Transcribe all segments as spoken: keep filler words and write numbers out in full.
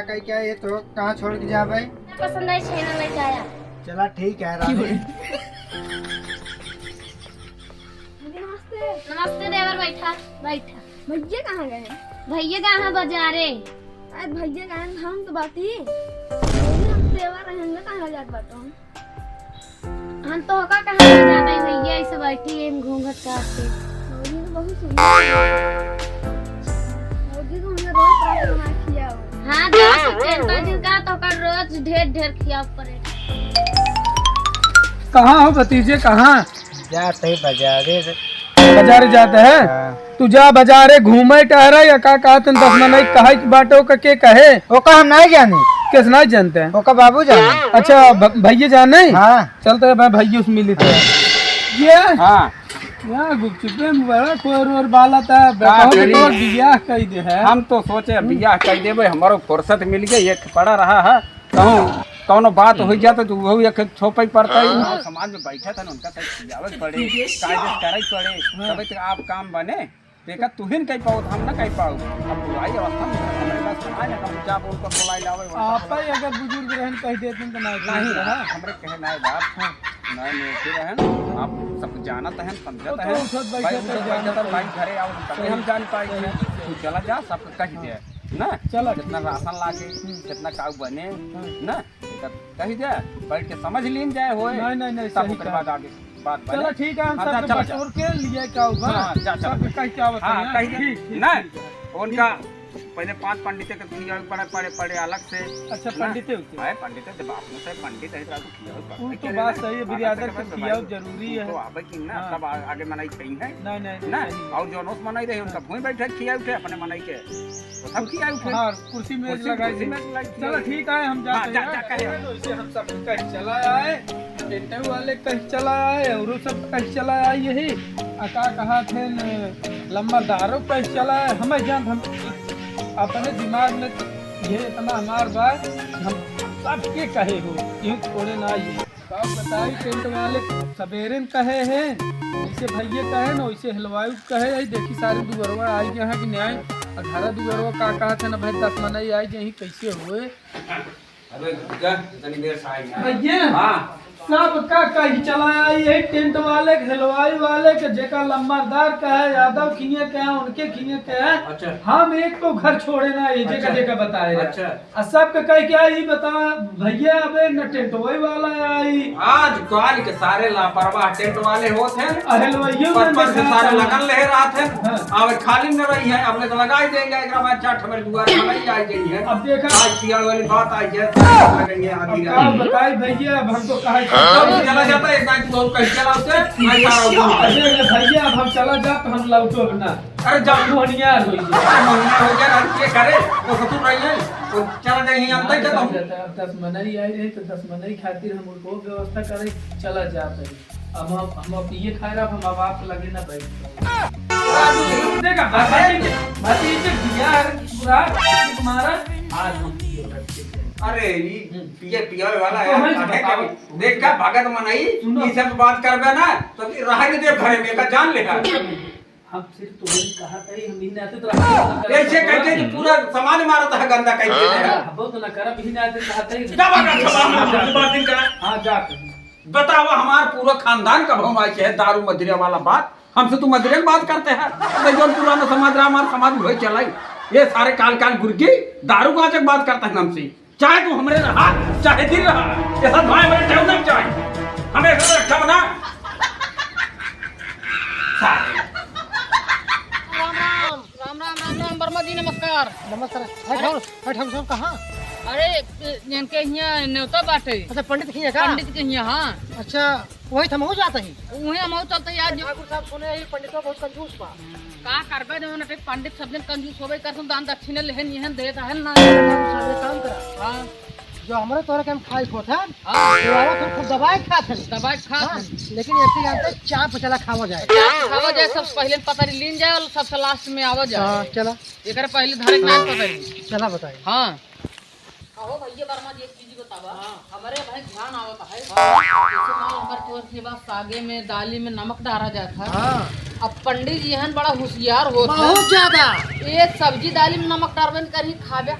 कहीं क्या ये तो कहाँ छोड़ के जा भाई? पसंद आई छेना लेके आया। चला ठीक है रानी। दीदी नमस्ते। नमस्ते देवर, बैठा। बैठा। भैया कहाँ गए? भैया गए हैं बाजारे। आज भैया गए हैं, हम तो बाटी। दीदी हम देवर रहेंगे, कहाँ जात बाटो? हम तो होका कहाँ ले जाता है भैया, ऐसे बैठी है घूंघट काट के। भौजी तो बहुत सुंदर है। भौजी तो हमें रोज रात बना खियाओ। हाँ, जा तो टेंटा जिनका तो का रोज ढेर ढेर खियाओ पड़े। कहाँ हो भतीजे, कहाँ? जाते ही बाजारे से। बाजारे जाते हैं? हाँ। तू जा बाजारे घूमे टहरे या का कहत हैं, दस मनई कहे के बाटे ओका के कहे? ओका हम नहीं जानी। किस नहीं जानते हैं? ओका बाबू जाने। अच्छा, भ-, भैया जाने? हाँ। चलते हैं भाई, भैया से मिली तो। ये? हाँ। यहाँ गुपचुपे में बड़ा कोर ओर बाला था, का बेटा करी? तो बियाह कई दे है। हम तो सोचे बियाह कई देबे, हमारो फुर्सत मिल गई, एक पड़ा रहा है। कहूँ कौनो बात हो जाए तो वो एक छोपे पड़ता है। हाँ। समाज में बैठे थे ना, उनका सब खियावे के पड़े, कायदे से करे के पड़े, हाँ। तबे तो आप काम बने। देखा, तुहिन कह पाओ, हम ना कह पाओ। हम बुराई अवस्था में हमारे पास समाज है, हम जा बोल कर बुलाई लावे, वैसा आपा बोला। ही अगर बुजुर्ग रहन कह देते तो ना नहीं, रहा। हमरे कहे ना बात। हाँ। ना, नहीं रहन, आप सब जानत हैं, समझत तो हैं। तो उठत बैठत भाई, उठत है, बैठत जानत है, है। भाई घरे आओ, तबे हम जान पाई। सही, सही। तू चला जा, सबको कह दे। ना? चला, जितना ठीक है। राशन लागे, हम्म। जितना काऊ बने, हाँ। ना? तब कही जाए, बैठ के समझ लीन जाए होए, नहीं, नहीं, नहीं, तब सही ओकरे कहा। बाद आगे बात चला, बने। ठीक है, हम हाँ, सबके चला, बटोर के लिए काऊ बा। हाँ, जा, चला। सबके कह के आवत हाँ, हैं, कही जाए। ठीक, ठीक, ना? ठीक है। उनका ठीक है। पहले पाँच पंडित के खियावे पड़े, पड़े, पड़े अलग से। अच्छा, ना? पंडित है उनके? है, पंडित है, जब आपने से पंडित है, तो आपको खियावे पड़े। वो तो बात सही है, हाँ, बिरादर के खियावे जरूरी है। तो आवे कि ना, हाँ। तब आ-, आगे मनई खई है। नहीं, नहीं, नहीं, ना? सही है। और जो अनोस मनई रहे, उनका हाँ। भूमि बैठे खिया उठे अपने मनई के। वो सब खिया उठे। हाँ, कुर्सी मेज कुर्सी, लगाई कुर्सी दे। मेज लगाई चलो, दिया। ठीक है, हम हाँ, जाते जा, हैं। जा, कहे। वैसे हम सब कहीं चला आए, टेंटो वाले कहीं चला आए, औरो सब कहीं चला आए यही। आ का कहा थे न, लंबरदारो कहीं चला आए, हमें जान हम अपने दिमाग में ये इतना हमार बा, हम सबके कहे हो, यूं थोड़े ना ये। का बताई, टेंट वाले सबेरे न कहे हैं, जैसे भैया कहे न, वैसे हलवाई कहे है। देखी सारे दुअरवा आई गए हैं कि न्याय, आ घरा दुअरवा का कहा थे ना भाई, दस मनई आई जहीं कैसे हुए। अबे रुक जा, इतनी देर से आई है। भैया, हाँ। सबका कही चला आई है, टेंट वाले के, हलवाई वाले के, जेका लम्बारदार का है, यादव खिए के है, उनके खिए के है। अच्छा। हम एक तो घर छोड़े ना, ये जेका, अच्छा। जेका बताए। अच्छा। आ सबके कह के आई, बता भैया, अबे न टेंटोई वाला आई। आज काल के सारे लापरवाह टेंट वाले होत हैं। अरे, वही पचपन से सारे लगन ले रहत हैं। हाँ। अब खाली न रही है, अब तो लगा ही देंगे, एकरा बाद चार ठो मेरे दुआर पर नहीं आई गई है। अब देखा। आज किया वाली बात आई है, लगेंगे आधी अब का रात। बताई भैया, अब हम तो कहा तो चला जाता है, एक बार तू और कहीं चला उसे, मैं सारा उठा। अरे, अरे भैया, अब हम चला जात, हम लौटो ना। अरे जा। मोहनियार हो गया। मोहनियार हो गया, अरे के करे? वो ससुर रही है, वो चला जाए यहीं अंदर के तो। अब दस मनई आई रही तो दस मनई खातिर हम उनको व्यवस्था करे, चला जात है। अब हम, हम अब ये खाए रहा, हम अब आप लगे ना बैठ। देखा, भतीजे, भतीजे बियाह है, पूरा तुम्हारा, आज हम पिए बैठ के। अरे, ये हम्म। पिए, पियावे वाला तो है, हमें अबे बताओ। कभी देख का भगत मनई, सुनो। ये सब बात करबे ना, तो रहे के दे घरे में, का जान लेगा। हम सिर्फ तुम्हें कहा था ही, हम ही नाते तो रहा था। ऐसे कह के कि पूरा समाज मारत है, गंदा कह के। हाँ, बहुत ना करब, ही नाते कहा था ही। क्या बात है, अच्छा, बात, बात, बात नहीं करा। हाँ, जा कहीं। बताओ, हमार पूरा खानदान का भमाई है दारू मदिरा वाला बात। हमसे तू मदिरा की बात करते हैं? अबे, जो पुराना समाज रहा, हमारा समाज वही चलाई। ये सारे काल काल गुर्गी दारू का बात करते हैं हमसे। चाहे तू हमरे रहा, चाहे दिन रहा, ऐसा भाई मेरे ठेव नहीं चाहे। हमें ऐसा रखा बना। सारे। राम राम, राम राम, राम राम, वर्मा जी, नमस्कार। नमस्कार। अरे, अरे, ठाकुर, अरे, ठाकुर साहब, कहाँ? अरे, इनके हियाँ नेवता बाटे। अच्छा, पंडित के हियाँ का? पंडित के हियाँ, हाँ। अच्छा, वही तो हमहू जात ही। वही हमहू चलत ही आज। ठाकुर साहब, सुने ही पंडितवा बहुत कंजूस बा। का करबे जवन, पंडित सब दिन कंजूस होबे करसन, दान दक्षिणा लेहन, येहन देत हन ना। ठाकुर साहब, एक काम करा। हाँ। जो हमरे तोरे के हम खाई खोत है, हाँ। वो आवा फिर खूब दबाए खात है। दबाए खात हाँ, है। लेकिन ऐसे जानते चाप चला खावा जाए। चाप खावा जाए, सब पहले पतरी लीन जाए और सबसे लास्ट में आवा जाए। हाँ, चला। एकर पहले धरे के नाम पतरी। चला बताई। हाँ। कहो भैया वर्मा जी, एक चीज बताओ। हमरे भाई ध्यान आवत है। जैसे मान लो, हमारे तोर के बाद सागे में, दाली में नमक डारा जात है। हाँ। अब पंडित जी हन बड़ा होशियार होत है। बहुत ज्यादा। ये सब्जी दाली में नमक डारबे न करी, खाबे।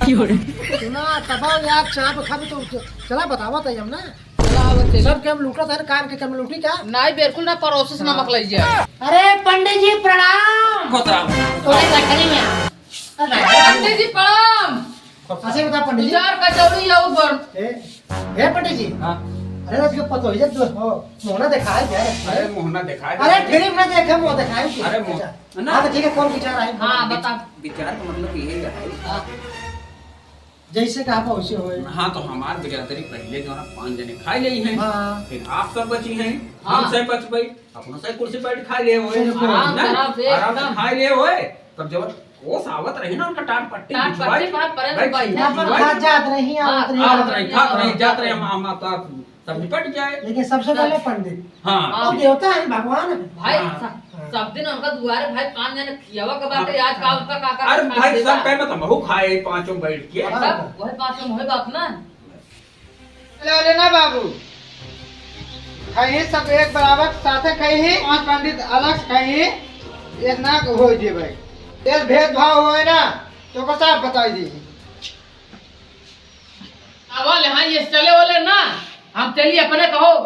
सुना, तब यार चाप खाबे तो चला बतावा था हम ना। चला, आवत चली। सब के हम लूटत है, कान के कम लूटी का? नाई, बिल्कुल ना, परोसे से नमक लई जाए। अरे पंडित जी प्रणाम। खुश रहो। तोरे गठरी में आ। पंडित जी प्रणाम। अच्छा बता पंडित जी। चार कचौड़ी या ऊपर। ए, ए पंडित जी। हाँ। अरे, आज के पतो ही जब हो, मोहना दिखाए दे। अरे, मोहना दिखाए दे। अरे, फिर ना देखे, मुंह दिखाए के। अरे, मोह-, अच्छा। ना। हाँ, तो ठीक है, कौन विचार आई? हाँ, बता। विचार का मतलब यही है। हाँ। जैसे कहा वैसे होए। हाँ, तो हमार बिरादरी पहले जो है पाँच जने खाए लेई हैं। हाँ। फिर आप सब बची हैं, हाँ। हमसे बच गई, अपनों से कुर्सी बैठ खाए ले होए। बिल्कुल। आराम से, ना? आराम से, आराम से एकदम। खाए ले होए। तब जब कोस आवत रही ना उनका टाट पट्टी टाट बिछवाई, पट्टी बाहर परे बैठ बैठ जात। यहाँ पर खिंचवाई। खात जात रही, हाँ, आवत रही, आवत आवत रही, रही, खात रही, जात रही, हम, हम, हम, सब निपट जाए। लेकिन सबसे पहले पंडित। हाँ। वो देवता है, भगवान है। भाई, हाँ। सब, सब दिन उनका दुआरे भाई पाँच जने खियावा के बाटे, हाँ। आज का उनका का का अरे खा भाई, देगा। सब कहे, "मैं तो महू खाए पाँचों बैठ के।" हाँ। तब वही पाँचों में वही बात ना। ले, ले ना बाबू, खाई सब एक बराबर साथे खाई, पाँच पंडित अलग से खाई, इतना हो जे भाई। ये भेदभाव होए ना, तो को साफ बताई दी। अब ले, हाँ, ये चले वाले ना, हम चली अपने कहो,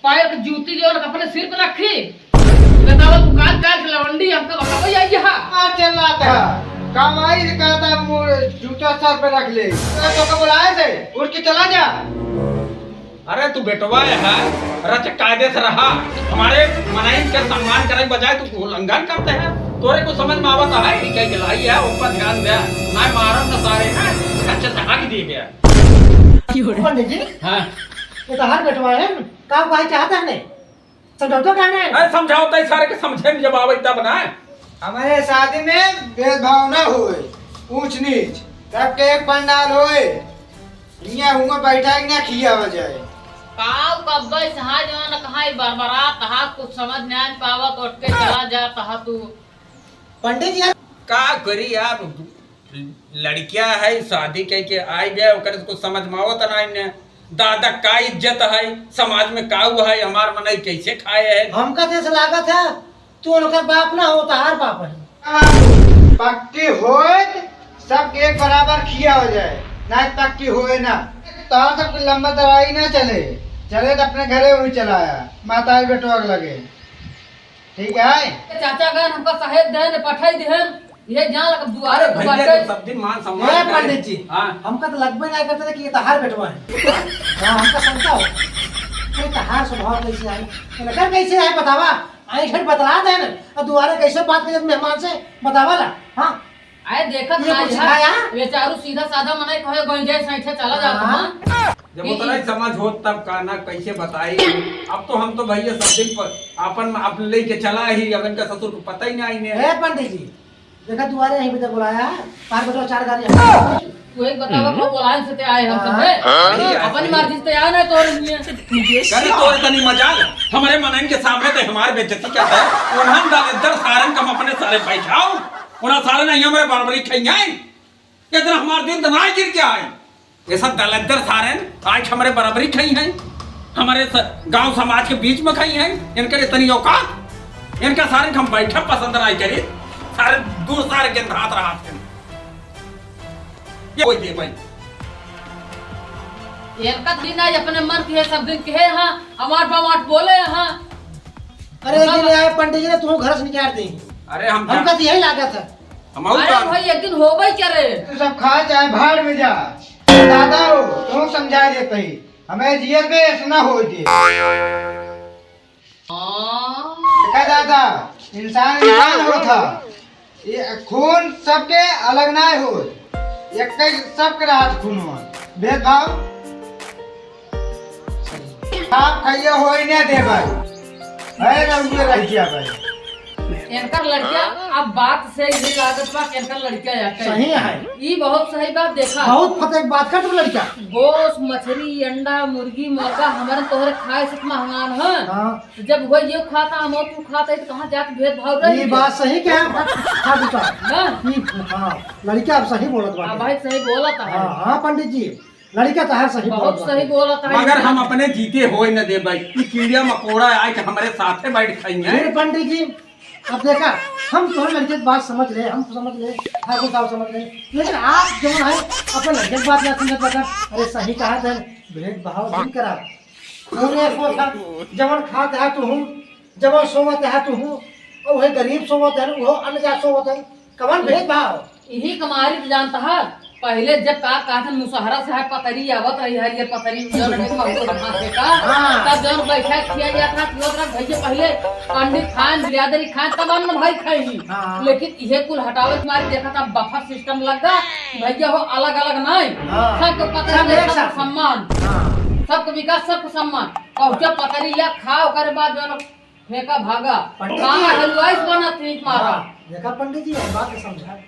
पैर के जूती जो अपने सिर पे रखी, बताओ तू काल काल के लवंडी हमको बताओ या यहाँ। आ चला था, कमाई से कहता मुड़ जूता सर पे रख ले। तो, तो को बुलाए थे, उठ के चला जा। अरे तू बेटवा है, रच कायदे से रहा, हमारे मनाइन के सम्मान करे के बजाय तू उल्लंघन करते हैं। तोरे को समझ में आवत है कि कहीं गलाई है, ऊपर ध्यान दे, ना मारम न सारे ना, अच्छा से हक दे गया। पंडित जी, हाँ। ये तो हर बेटवा है, का भाई चाहता है नहीं? समझौता कहना है? अरे समझौता ही सारे के समझे में जब आवे तब ना। हमारे शादी में भेदभाव ना होए, ऊंच नीच, सबके एक पंडाल होए, हियां हुआं बैठा के ना खिया हो जाए। काऊ कब्बे से हाँ जवान कहाँ ई बरबरात हा, कुछ समझ नहीं पावत, उठ के चला जात हा तू। पंडित जी, का करी यार, लड़किया है, शादी कह के आई गए, ओकरे से कुछ समझ में आवत ना इन्हें। दादा का इज्जत है, समाज में का हुआ है, हमार मनई कैसे खाए है। हमका जैसे लागत है, तू उनका बाप ना हो, तहार बाप है। पक्की होए त सबके एक बराबर खिया हो जाए, ना पक्की होए ना। तहार सबके लंबा दवाई ना चले, चले तो अपने घरे वही चलाया, माता बेटवा के लगे। ठीक है। चाचा गए, हमका सहेज देहन, पठाई देहन, ये जान लग दुआरे अरे भैया, बाटे। तुम सब दिन मान सम्मान ए करे। पंडित जी, हाँ। हमका तो लगबे ना करते कि ये तहार बेटवा है। हाँ, हमका शंका हो। ये तहार स्वभाव कैसे है? इनकर कैसे है बतावा? आई घर बतला दे ना, और दुआरे कैसे बात करे मेहमान से बतावा ला, हाँ? आए देखत ये ना कुछ यार, खाया? बेचारू सीधा साधा मनाई कहे गोइंजे सैठे चला जात हाँ। हाँ। जब उतना ही समझ होत तब का ना कैसे बताई। अब तो हम तो भैया सब दिन पर अपन, अपन लेके चला ही, अब इनका ससुर को पता ही नहीं है। ए पंडित जी, देखा दुआरे यहीं पे तो बुलाया है, पार बटो चार गाड़ी है। तू एक बतावा, हम्म। को बुलाए से ते आए हम सब, हाँ। हैं? हाँ। अपनी मर्जी से आए ना तोर लिए। करे तोर तनी मजाल, हमारे मनन के सामने तो हमारे बेइज्जती करता है। उन्हन दलिद्दर सारन कम अपने सारे बैठाओ, उन्हन सारे नहीं हमारे बराबरी खाई हैं। इतना हमार दिन तो ना गिर के आए। ये सब दलिद्दर सारे आज हमरे बराबरी खाई हैं, हमरे स-, गांव समाज के बीच में खाई हैं। इनकर इतनी औकात, इनका सारे हम बैठे पसंद नहीं करी। सारे दूर सारे के हाथ रहा थे। ये कोई दे भाई। इनका दिन आज अपने मन के सब दिन कहे हाँ, हमार बमाट बोले हाँ। अरे, ये ले आए पंडित जी ने, तू घर से निकाल दे। अरे, हम हमका तो यही लागत है। हम आऊ अरे काम। भाई, एक दिन होबे करे। तू सब खा चाहे भाड़ में जा। दादा हो, तू समझा देते ही। हमें जियत में ऐसा ना हो जे। हाँ। देखा दादा, इंसान इंसान होत है। ये खून सबके अलग ना हो। एक सबके रहत खून हो। भेदभाव। आप खाइए होई ना दे भाई। है ना उनके रह गया भाई। इनकर लड़किया, अब बात से ये लागत बा कि इनकर लड़किया या कहीं। सही है। ई बहुत सही बात देखा। बहुत फतेह बात कर तुम लड़किया। गोश्त, मछली, अंडा, मुर्गी, मुर्गा हमारे तोहरे खाए से महंगान है। हाँ। तो जब वो ये खाता हम तू खाता है तो कहाँ जाके भेदभाव रही ये है? बात सही क्या है? हाँ, बेटा। ना? ई, हाँ, लड़किया अब सही बोलत बाटे। हाँ, भाई सही बोलत है। हाँ, हाँ, पंडित जी। लड़का तहार सही बहुत बोलत सही बाटे। बोलत है। मगर हम अपने जीते होए न देबे। ई कीड़ा मकोड़ा आए के हमरे साथे बैठ खाइए। अरे पंडित जी, अब देखा, हम तोहरे लड़के के बात समझ ले, हम समझ ले, ठाकुर साहब समझ ले, लेकिन आप जवन है, अपन लड़के के बात ना समझत बाटा। अरे सही कहा थे, भेदभाव नहीं करा। उन्हें को था, जवन खात है तू हूँ, जवन सोवत है तू हूँ, और वही गरीब सोवत है, वो अन्य जात सोवत है, कवन भेदभाव? यही कमारी तो जानता है, पहले जब का कहत हन, मुसहरा से है पतरी आवत रही, हरियर पतरी, जौन अभी महूर बना के का, हाँ। तब जौन बैठा खिया जात रहा, खिया जात रहा, भैया पहले पंडित खान, बिरादरी खान, तब अन्न भाई खाई। हाँ। लेकिन इहे कुल हटावे के मारे देखा था, बफर सिस्टम लग गया, भैया हो अलग अलग नहीं, हाँ। सबको पतरी सब ले, एक सबको साथ। सम्मान, हाँ। सबको विकास, सबको सम्मान। और जब पतरी लिया खा, ओकरे बाद जौन फेंका भागा। पंडित जी। हाँ, हलवाई से बना थी मारा। हाँ, देखा पंडित जी, हम बात के समझा।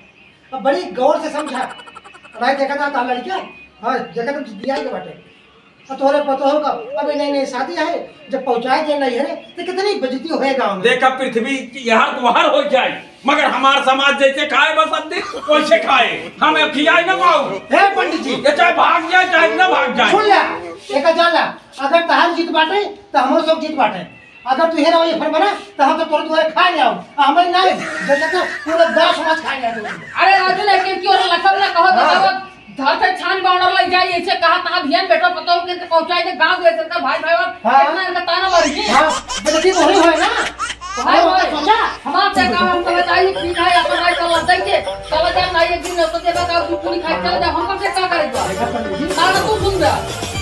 अब बड़ी गौर से समझा। नहीं देखा था, तो लड़कियाँ, हाँ, देखा तो दिया ही बाटे। अब तोहरे पतो होगा, अबे नई नई शादी है, जब पहुँचाए दे नहीं है, तो कितनी बेइज्जती होए गाँव में। देखा पृथ्वी, यहाँ तो हर हो जाए, मगर हमार समाज जैसे खाए बस अब दिन, वैसे खाए। हम अब खियाए ना पाओ। हे पंडित जी। ये चाहे भाग जाए, चाहे ना भाग जाए। सुन ले, एक जान ले, अगर तहार जीत बाटे, तो हमरो सब जीत बाटे। अगर तू हेरा वही फरमाना, तो हम तो तोरे दुआरे खाए ले आओ। आ, हमें नहीं, जैसे तो पूरा गाँव समाज खाए ले आओ। अरे राजू ने के क्यों लखन ना कहो तो हाँ। कहो, धरते छान बाउंडर लग जाए, ऐसे कहा तहाँ भियान बेटा पता हो के तो पहुँचाए दे गाँव जैसे का भाई भाई और हाँ। कितना इनका ताना मार गई। हाँ, बेइज्जती तो होई होई ना। भाई और होई। तो सोचा। हमार से कहा हम तो बताइए ठीक है, अपन राय चला देंगे। चला जा ना एक दिन तो देखा का तू पूरी खाए चला जा, हम कब से क्या करेगा? देखा पंडित जी। ना तू सुन जा।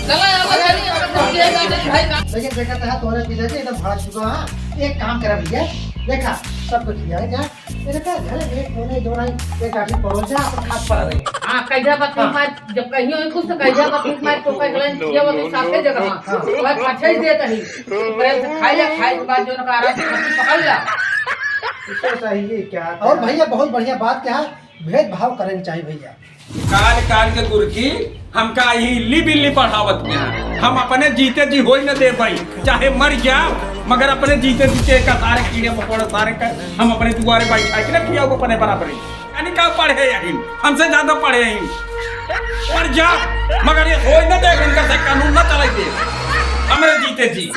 चला यार, चलिए, अब तो ये जाके भाई का लेकिन देखा था तोरे पीछे से एकदम भड़क चुका है। एक काम करा भैया, देखा सब कुछ लिया है क्या? तेरे का घर में कोने जो नहीं, एक आदमी परोस जा, अपन खात पड़ा रहे। हाँ, कैजा बत्ती हाँ। मार, जब कहीं होई कुछ तो कैजा बत्ती मार, तो कह गलन किया वो तो साफे जगह। हाँ। तो भाई पाछे ही देता ही। प्रेम से खाई ले, खाए के बाद जो उनका आराम से पकड़ ला। इससे सही है क्या? और भैया बहुत बढ़िया बात क्या है, भेदभाव करें चाहिए भैया। काल काल के गुरकी हमका यही इल्ली बिल्ली पढ़ावत में है। हम अपने जीते जी होई न दे पाई, चाहे मर गया, मगर अपने जीते जी के का सारे कीड़े मकोड़े सारे का हम अपने दुआरे बैठा के रखिया अपने बराबरी। यानी का पढ़े यही, हमसे ज्यादा पढ़े यही। मर जा, मगर ये होई न दे, इनका से कानून न चलाई दे हमरे जीते जी।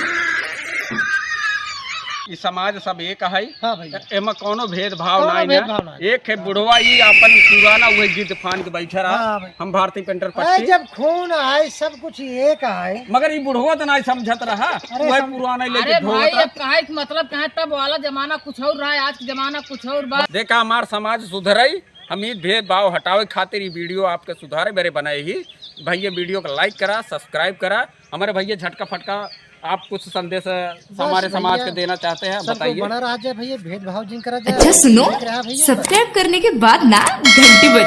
ई समाज सब एक है, हाँ भैया। एमा कौनो भेदभाव कौनो नाई ना। भेदभाव नाई। एक है बुढ़वा, ई अपन पुराना उहे जिद फान के बैठे रहा। हाँ भाई। हम भारतीय पेंटर अरे पट्टी। जब खून आए, सब कुछ एक आए। मगर ई बुढ़वा तो नाई समझत रहा। अरे वह सम- पुराना ही लेके अरे ढोवत भाई, रहा। अब कहे के मतलब कहे, तब वाला जमाना कुछ और रहा, आज के जमाना कुछ और बा। देखा, हमार समाज सुधरई, हम ई भेदभाव हटावे खातिर ई वीडियो आपके सुधारे बरे बनाए ही। भैया वीडियो को like करा, subscribe करा। हमारे भैया झटका फटका आप कुछ संदेश बस हमारे समाज भैया, के देना चाहते हैं, सबको बताइए। बना रहा जाए भैया, भेदभाव जिन करा जाए। अच्छा सुनो, देख रहा भैया। Subscribe करने के बाद ना घंटी बजा